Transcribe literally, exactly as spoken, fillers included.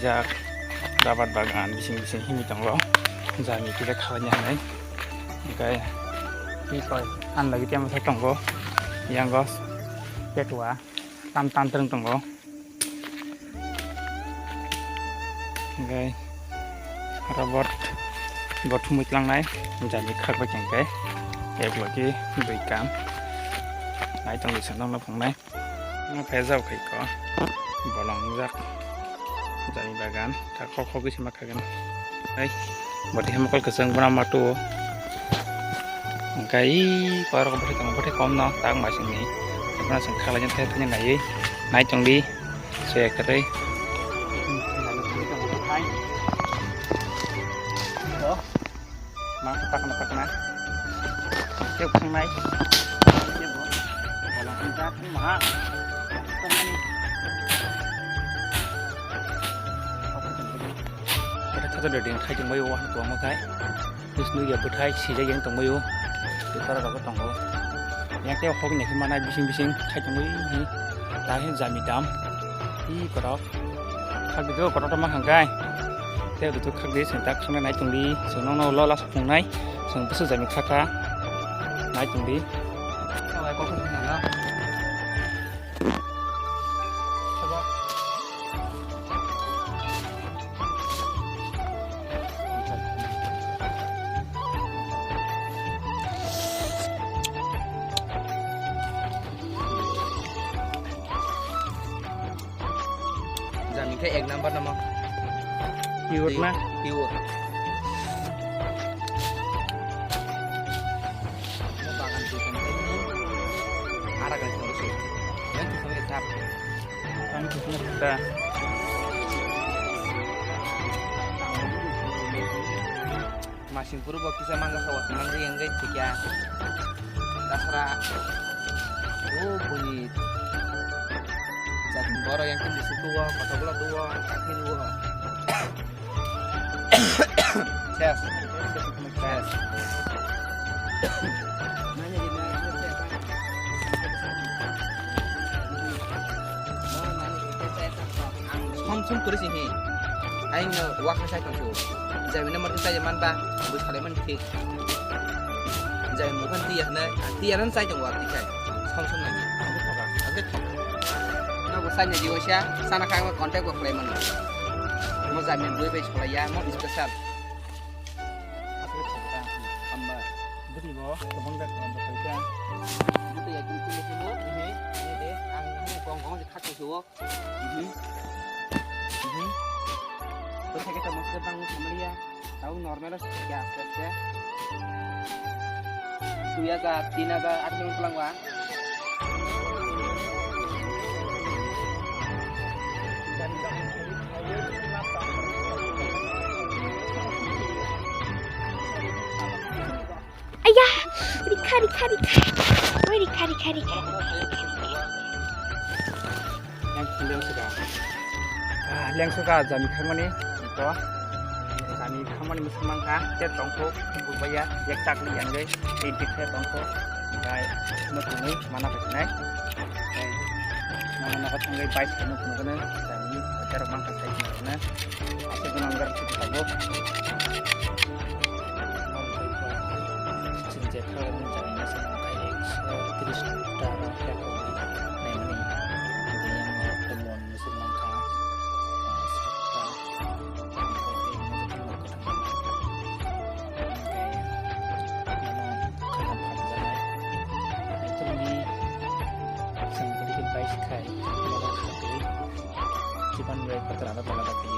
Jak rabar bagan bising bising himwi tongo. Jani kisa khalanya hinwi. Hwnkhe twi koi ang lagi temo khe tongo. Yango petua tam tam twrwng tongo. Hwnkhe aro bot, bot thumwi tlangnai. Jani khakbai khe hwnkhe ek logi dui kam. Nai tongwi sandokno phangnai. Ang phai jao khai ko. Bolong jak. Jani bagan. Ta khok khok se ma khagan. Ai. Boti hem kol keseng bona matu. Angkai parok boti tong boti kom no tak masing ni. Bona sing khala jen the the nai. Nai tong di. Se kare. Mangsa pakna pakna. Khe khangnai. Khe bo. Bola khanjak ni maha. Tongmani. Khe thajak de ding khai tongbai o han kwbangma khai. Bwsnwi ya bwthai sijak yang tongbai o. Tei para rok tongo. Yang tei hok ni khe mana bising bising khai tongbai hi. Ta hi jami dam. Hi korok. Khakdi do kotor ma hangkai. Tei do khakdi sing tak sung nai tongdi. Sung nong no lo la sung nai. Sung bwswk jami khakha. Nai tongdi. Jami khe ek number namo. Pure na? Pure. Mo bagan tu kan ni. Ara kan tu si. Yang tu sama sap. Kan tu sama kita. Masing puro bo kisa mangga khawa manjak yang gai thikya. Dasra. O buni. Jatin boro yang kin disu tuwa, kotokla tuwa, kakin tuwa. Ses. Ses. Nanya di nanya. Som som kuri sih hi. Aing no wakha sai tong su. Jai mana marti sai man ba. Bus kale man thik. Jai mukan tiya na, tiya nan sai tong wa tikai. Som som lagi. Agak thoka. Agak thoka. Na bus sai na jiwa sia. Sana kang contact wa kale man. Mo jai min bui bai solai ya. Mo special. Agak thoka. Amba. Budi bo. Kebang dak amba kai ka. Budi ya kum kum kum. Ini. Ini deh. Ang ini kong kong di khat su. Mhm. Mhm. Bwsai khe tongma se bang samliya. Tau normal o se khe aste aste. Dui hajar, tin hajar, atharono twlang ba. Aiya, rikha, rikha, rikha. Oi, rikha, rikha, rikha. Yang lengsuka. Ah, lengsuka jami khangmani. To. Jami khangmani musulman kha. Te tongkho, bubaya, yak chakli yang gai. Ei dikhe tongkho. Gai, mo tuni, mana pasinai. Mana naka tanggai bais kano kuno kano. Jami, terok mangka sai kano kano. Asa gunang gar chuku tabo. Chini je thang jani masa nang kai ekso tris ta ra kya ko ni nai mani. Yang ma ko mon musulman kha. Sakta. Ang ko te mo ko thang. Ang kai. Mana kana phang janai. Itu ni sang ko dikit bais khai. Mana kha ko. Chiban bai patra da pala da kai.